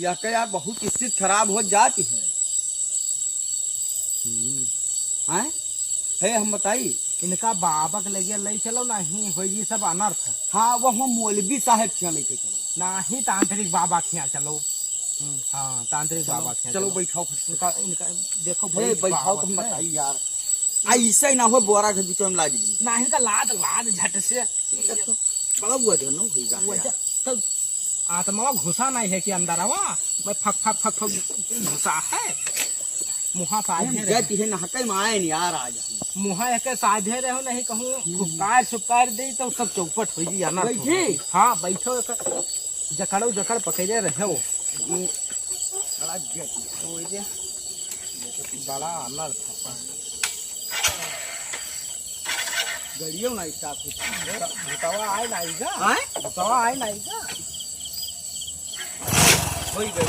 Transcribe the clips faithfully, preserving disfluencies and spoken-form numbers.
क्या क्या यार, बहुत स्थिति खराब हो जाती है। हम्म। हैं? है, हम बताई। इनका बाबा के लगे ले चलो, नहीं हो, ये सब अनर्थ है। हाँ, वो हम मौलवी साहब के यहाँ लेके चलो। नहीं, तांत्रिक बाबा के यहाँ चलो। हम्म। हाँ, तांत्रिक चलो, बाबा के यहाँ चलो, चलो। बैठाओ फट से। इनका, इनका देखो, हे, बैठ बैठाओ, बाबा तुम है। बताई यार। ऐसे ही ना हो, बोरा के बीच में लाद दी। नहीं, इनका लाद, लाद झट से। बड़ा वजन हो गया वो यार। ज-, तो आत्मा घुसा नहीं है कि अंदर आवा, मैं फक, फक, फक, फक घुसा है। मुहा साधे हम रहे। जाती है, नहके में आए नहीं यार आज हम। मुहा एक साधे रहो, नहीं कहूँ हम्म। फुफकार सुफकार दे तो सब चौपट हो जी, अनर्थ हो बैठे? जी। हाँ, बैठो, एक जकड़ो जकड़ पकड़े रहो। ये बड़ा जट हो गया। बड़ा अनर्थ है। गड़ियो ना इसका कुछ। भूतवा आए ना आएगा? आए? भूतवा आए ना आएगा? होई गई।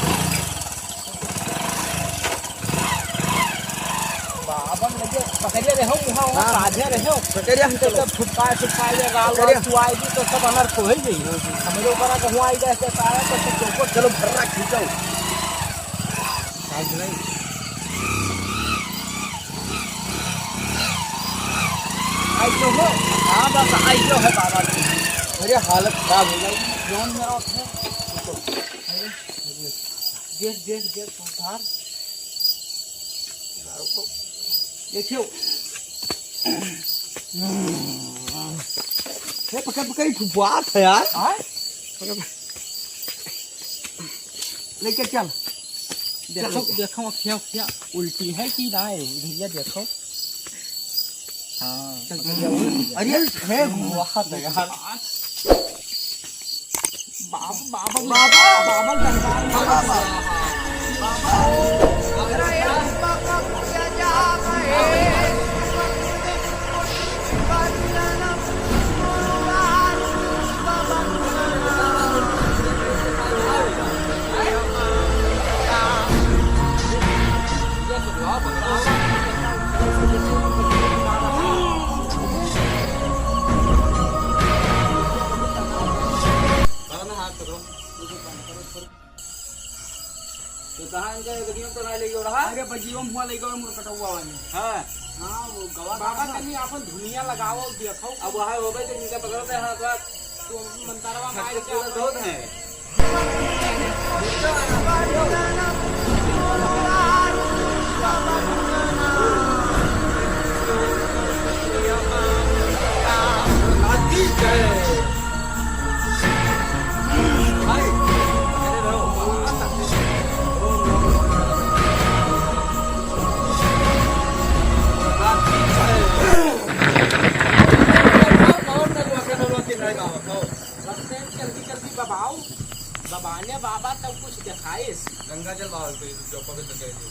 बाबा लगे पकड़िया रहे हो, वहाँ, वहाँ हाँ। साझे रहे हो। पकड़िया हम तो चलो। सब छुपकाए, छुपकाए, ये राल, पकड़िया। राल चुआई दी तो सब अनर्थ हो ही गई। हाँ, हाँ। हमरे ऊपर आके हुआ आई जाए, तो सारा तो सब चौपट। चलो, भर्रा खींचो। साझ नहीं। आई तो हो। हाँ, बस आई तो है बाबा जी। अरे, हालत खराब हो गई। जौन मेरा है। देख, देख, देख, तू उधार। देखियो। हे, पकड़, पकड़, ई फुफुआत है यार। आय? पकड़। लेके चल। देखो, चल। देखो, अखिया, अखिया उल्टी है कि ना है? भैया, देखो। हाँ। चल, चल, चल। अरे, हे, वाह, यार। बाबा, बाबा, बाबा, बाबा, दरबार में। बाबा, बाबा। तो कहाँ इनका बगियों तो ना ले गयो रहा? अरे बगियों में हुआ ले गयो मोर कटौआ वाले। हाँ। हाँ, वो गवा बाबा था। तनी आपन धुनिया लगाओ, देखो। अब वहाँ होबे तो इनका पकड़ो तो यहाँ थोड़ा तो मंतरवा मार के पूरा दौड़ है। रस्ते में जल्दी जल्दी बबाओ, बबाने बाबा तब कुछ दिखाइस। गंगा जल बाबा पे जो पवित्र कर दो।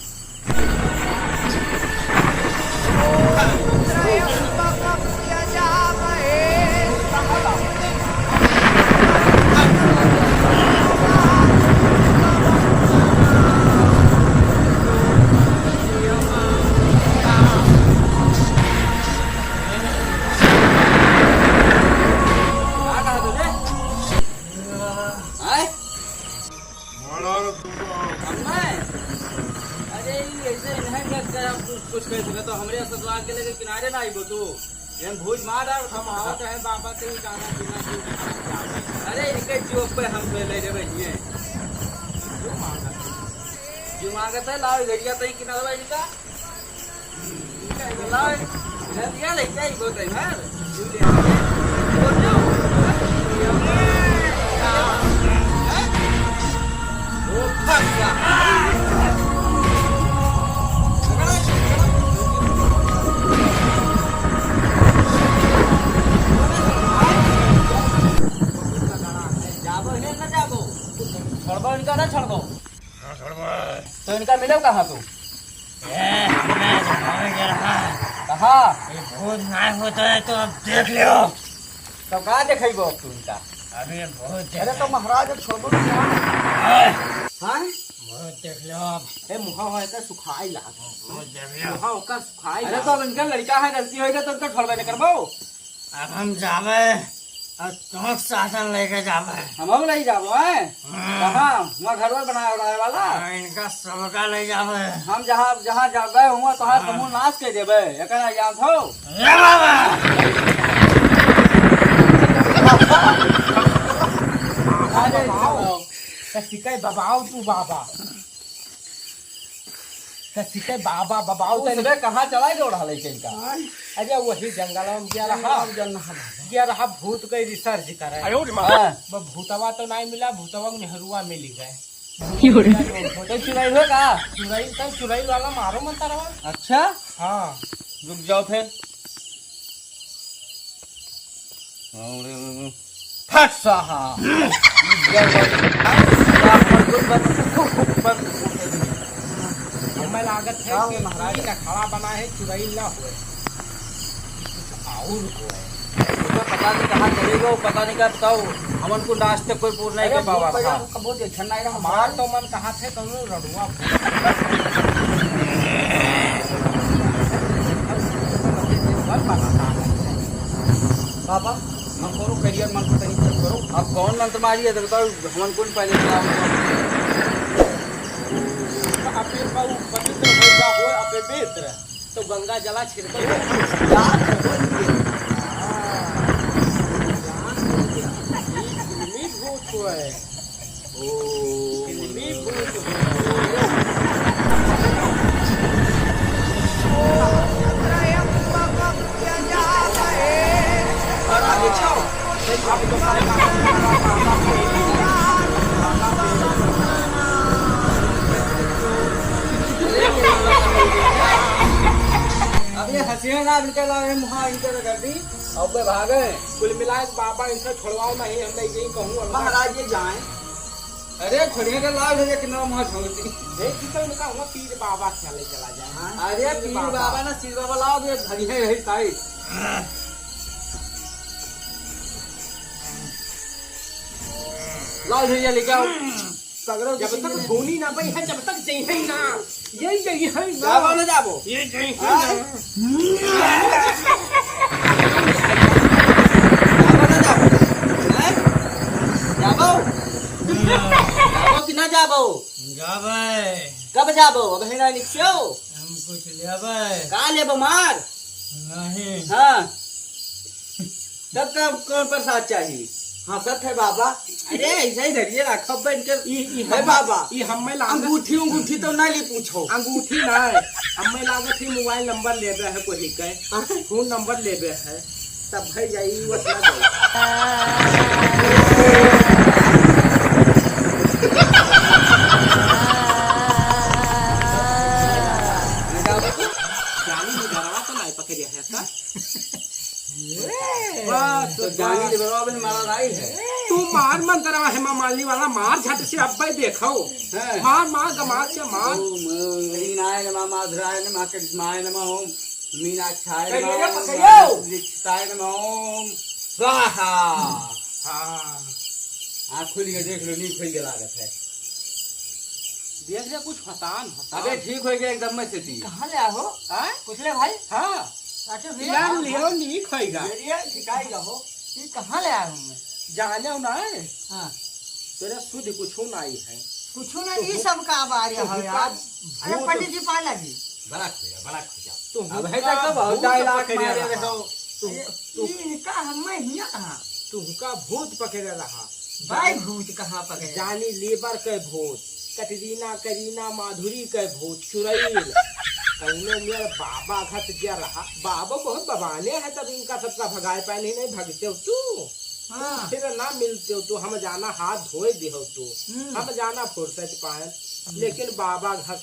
आय? हम्मे? अरे, ई ऐसे इन्हें क्या, क्या कुछ, कुछ कह सके तो हमरे ससुराल के लेके किनारे ना आइबो तू। ये हम भूज मार डाल, हम आओ चाहे बाबा के ही गाना पीना की। अरे, इनके जो पे हम ले, ले लेबे हिये। जो मांगत है, लाओ, घड़िया तो ही किनारे इनका। जाबो, इन्हें ना जाबो। छोड़बो इनका, ना छोड़बो। हाँ, छोड़बो। तो इनका मिलो कहाँ तू? ए, हमें तो मर गया रहा। कहाँ? ये भूत ना होता है तो अब देख लियो। तो कहाँ देखेबो अब तू इनका? अभी ये भूत देख अरे तो ले। महाराज अब छोड़बो ना। हाँ। हाँ? भूत देख लो अब। ए, मुहा होए का सुखाई लाग। भूत देख लो। मुहा होए का सुखाई अरे लाग। तो अब इनका लड़का है, गलती होएगा तो इनका छोड़बे नहीं करबो। अब हम जावे। अब तुम साधन लेके जाबे। हमहू ले जाबो, हैं? हाँ। कहाँ? हुआँ घर वर बनाए उड़ाए वाला? हाँ, इनका सबका ले जाबे। हम जहाँ, जहाँ जाबे, हुआँ तोहार हाँ। समूह नाश कर देबे। एकरा जानत हो? ए बाबा! अरे, बाबा, तो सिकाई बाबा, तू बाबा। त सीते बाबा, बाबा, उ तनी सबे कहाँ चला गयो रहले के इनका? अरे वही जंगल में गया रहा। जंगल में गया रहा। गया रहा भूत के research करे। आयो रे माँ। हाँ। वो भूतवा तो नहीं मिला, भूतवा के मेहरुआ मिली गए। तो चुड़ैल हो का? चुड़ैल तो चुड़ैल वाला मारो मंतरवा। अच्छा? हाँ। रुक जाओ फिर। फट साहा। हमें लागत है कि महाराज का खड़ा बना है, चुड़ैल ना होए, कुछ और होए। तो पता नहीं कहाँ चले गए, पता नहीं का बताओ। हमन को आज तक कोई पूर नहीं कर पावा था। कबो देखा नहीं रहा। हमार तो मन कहा थे कौनो रड़ुआ। बाबा, मंत्र करो, करियर मंत्र तनी करो। अब कौन मंत्र मारी है, तो बताओ, हमन कौन पहले चलाओ? अपने बाबू पवित्र हो जा, हो अपने मित्र, तो गंगा जला छिड़को। भूत होए। अब ये हंसिया ना इनके अलावा मुहा इनके तो कर दी। अब भागे। कुल मिला के बाबा इनसे छोड़वाओ नहीं, हम नहीं यही कहूँ। महाराज ये जाए। अरे छोड़िए के लाल भैया कितना मौज होती। देख कितना उनका हुआ पीर बाबा से ले चला जाए। हाँ, अरे पीर पीर बाबा। बाबा ना, पीर बाबा लाओ, ये धरी है यही साइड। लाल भैया लेके आओ। सगरो जब तक धोनी ना बनी है, जब तक जई है ना, यही जई है ना। जाबो ना जाबो? ये जई है हाँ? ना। जाबो ना जाबो? हैं? जाबो? जाबो कि ना जाबो? जाबे। कब जाबो? अब है ना निकलो। हम कुछ लेबे। का लेबो मार? नहीं। हाँ। तब तब कौन प्रसाद चाहिए? हाँ, सत है बाबा। अरे, ऐसा ही धरिए रखब बा इनके। ई, ई है हम, बाबा। ई हमें लागत अंगूठी, अंगूठी तो ना ली पूछो। अंगूठी ना है। हमें लागत ही मोबाइल नंबर लेबे है कोई के। हाँ। फोन नंबर लेबे है। तब भाई जाई, वो अपना जाई। जानी में डरवा तो नहीं पकड़िया है का? बस, तो जानी ले बरवा, अबे हमारा राई है। तू मार मंतरवा हेमा मालिनी वाला, मार झट से, अब भाई देखो। हैं। मार, मार, गमार से मार। ओम ह्रीणाय नमः, माधुराय नमः, करिश्माय नमः, ओम मीनाक्षाय नमः, करिया ओम पकड़ियो। माधुर्यक्षिताय नमः, ओम स्वाहा। हाँ। आँख खुल गया, देख लो, नींद खुल के लागत है। देख ले, कुछ फसान, फसान। अबे ठीक हो गया एकदम में से ती। कहाँ ले आहो? हाँ? पूछ ले भाई। हाँ। अच्छा, भैया। यार, लियो, नीक होइगा। ये ठिकाई का हो। ये कहाँ ले आए हूँ मैं? जाने हो ना है? हाँ। तेरा शुद्ध कुछ ना ही है। कुछ ना, तो ये भूत, सब का बारे तो हो भूत यार। का अरे भूत। पंडित जी पाला जी। बड़ा खुजा, बड़ा खुजा। तो अब है हुक्का तो कब भूत dialogue पकड़े मारे रहा। रहो। तू, अरे, तू, ई इनका हमें हिया कहाँ? तू हुक्का भूत पकड़े रहा। भाई भूत कहाँ पकड़े? जानी लेबर के भूत, कटरीना, करीना, माधुरी के भूत, चुरैल। कौनो मेर बाबा घत गया रहा। बाबा बहुत बबाने है, तब इनका सबका भगाए पाए नहीं, नहीं भगते हो तू। हाँ। फिर ना मिलते हो तू, हम जाना हाथ धोए दे हो तू। हम्म। हम जाना फुर्सत पाए, हम्म। लेकिन बाबा घत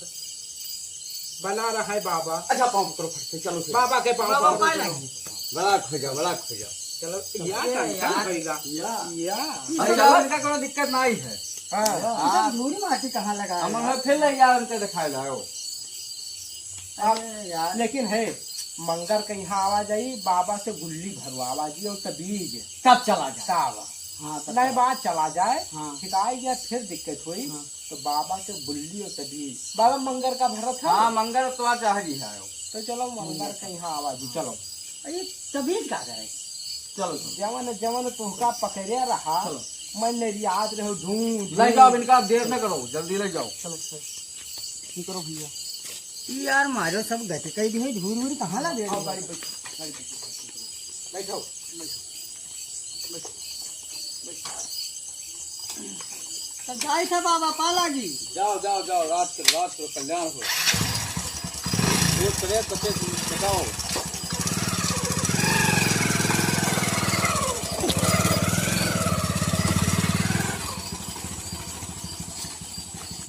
बना रहा है बाबा। अच्छा, पाँव पकड़ो फट से, चलो फिर। बाबा के पाँव बाबा पकड़ो, पाए चलो। लगी। बड़ा खोजा, बड़ा खोजा। चलो, तो यार, ये टेंशन यार। होइगा। या। या। अरे, चलो। यार, इनका कोनो दिक्कत नहीं है। हाँ। हाँ। इधर धूल माटी कहाँ लगा हम है? हमें फिर ले यार, उनके दिखाए लाओ। अरे यार। लेकिन है, मंगर के यहाँ आवा जाई, बाबा से गुल्ली भरवावा जी और तबीज। तब चला जाए। तब। हाँ, तब नहीं, चला। बात चला जाए, हाँ। खिदाई गया, फिर दिक्कत हुई। हाँ। तो बाबा से गुल्ली और तबीज। बाबा मंगर का भरत है? हाँ, मंगर तो आज आ ही है। तो चलो, मंगर हम्म। के यहाँ आवा जी, चलो। अरे, तबीज का करे? चलो, चलो। जवन, जवन तोहका पकड़े रहा, चलो। मैं नरियात रहो, ढूंढ, ले ढूंढ। जाओ इनका, देर न करो, जल्दी ले जाओ। चलो, चलो। ये करो भैया। ई यार, मारो सब गट कई दिए, धूर वूर कहाँ लगे? आओ, गाड़ी बैठो, गाड़ी बैठो, बैठो, बैठो, बैठो, बैठो। तो जाई था बाबा, पाला जी। जाओ, जाओ, जाओ, राज करो, राज करो, कल्याण हो। भूत प्रेत बचे, बचाओ।